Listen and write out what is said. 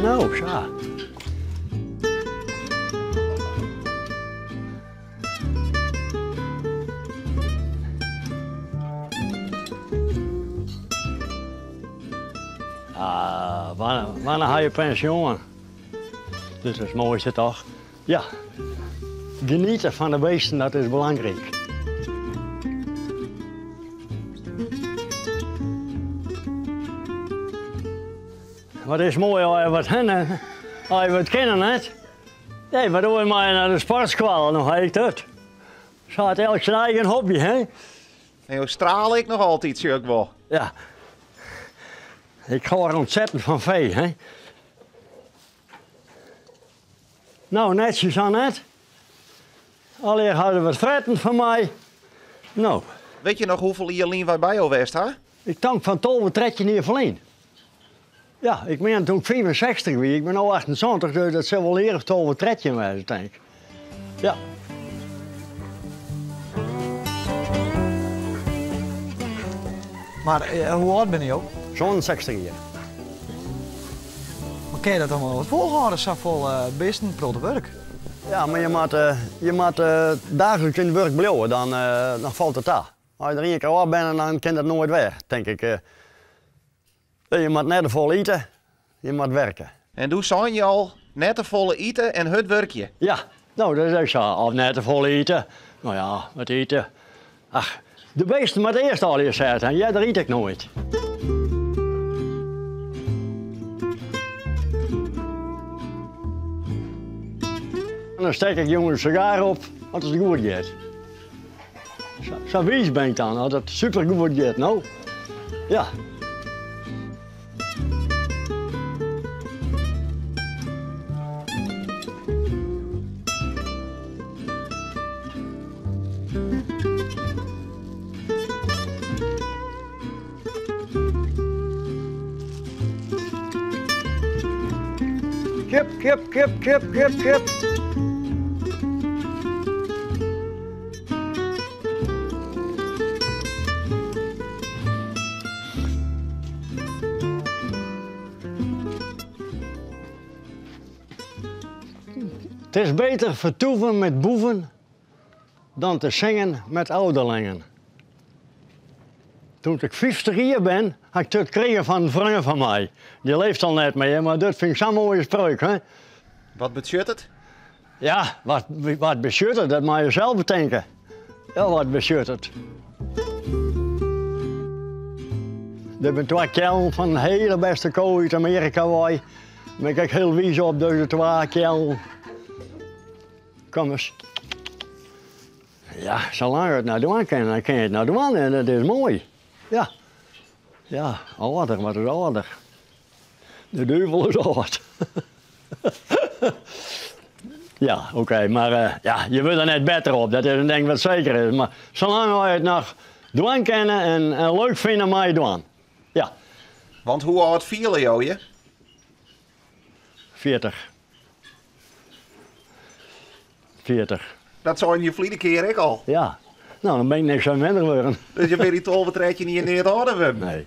No, sa. Ah, wannear ha je pensjoen? Dit is it moaiste toch? Ja, geniete fan de beesten, dat is belangryk. Wat is moai as je wat henne, as je wat kinne net. Nee, wat doe je mei nei de sportskoalle, no ha ik dat. Sa hat elk syn eigen hobby, hè? En jo strale ek noch altyd, sjoch ik wol. Ja. Ik hâld ontzettend fan fee, hè? No, netsjes oan net. Allegear ha se wat fretten fan my. No. Wit je noch hoefolle jier lyn wy by jo west ha? Ik tink fan 12, 13 jier ferlyn. Ja, ik mien toen ik 65 wie, ik bin no 78, dus dat sil wol jier of 12, 13 wêze, tink ik. Ja. Mar hoe âld binne jo? 67 jier. Mar kinne je dat dan wol wat folhâlde, safolle bisten, protte wurk? Ja, mar je moatte, je moatte daagliks yn it wurk bliuwe, dan, dan falt it ta. As je der ien kear ôf binne, dan kin dat noait wer, tink ik. Je moatte net te folle ite, je moatte werke. En doe seine je al, net te folle ite en hurd wurkje. Ja, no dat is ek sa. Of net te folle ite. No ja, wat ite. Ach, de beesten moatte earst allegear set en earder yt ik noait. En dan stek ik jûns in sigaar op as it goed giet. Sa wiis bin ik dan, as it supergoed giet, no. Ja. Kip, kip, kip, kip, kip, kip. Het is beter vertoeven met boeven dan te zingen met ouderlingen. Toen ik 50 jier bin, ha ik dat krigen fan in freon fan my. Dy leeft al net mear, mar dat fyn ik sa'n moaie spreuk. Hè? Wat betsjut it? Ja, wat, wat betsjut it? Dat moatte je sels betinke. Ja, wat betsjut it? Der binne twa keallen fan in hiele bêste ko út Amearika wei. Dêr bin ik ek hiel wiis op, dizze twa keallen. Kom ris. Ja, salang it noch dwaan kin, dan kin je it noch dwaan en dat is moai. Ja, ja, âlder, wat is âlder? De duvel is âld. Ja, oké, mar eh, ja, je wurde der net better op, dat is in ding wat seker is. Mar salang je it noch dwaan kinne en, en leuk fine, mei je dwaan. Ja. Want hoe âld fiele jo je? 40. 40. Dat seine je ferline kear ek al. Ja. No, dan bin ik niks oan minder wurden. Dus je binne dy 12, 13 jier neat âlder wurden? Nee.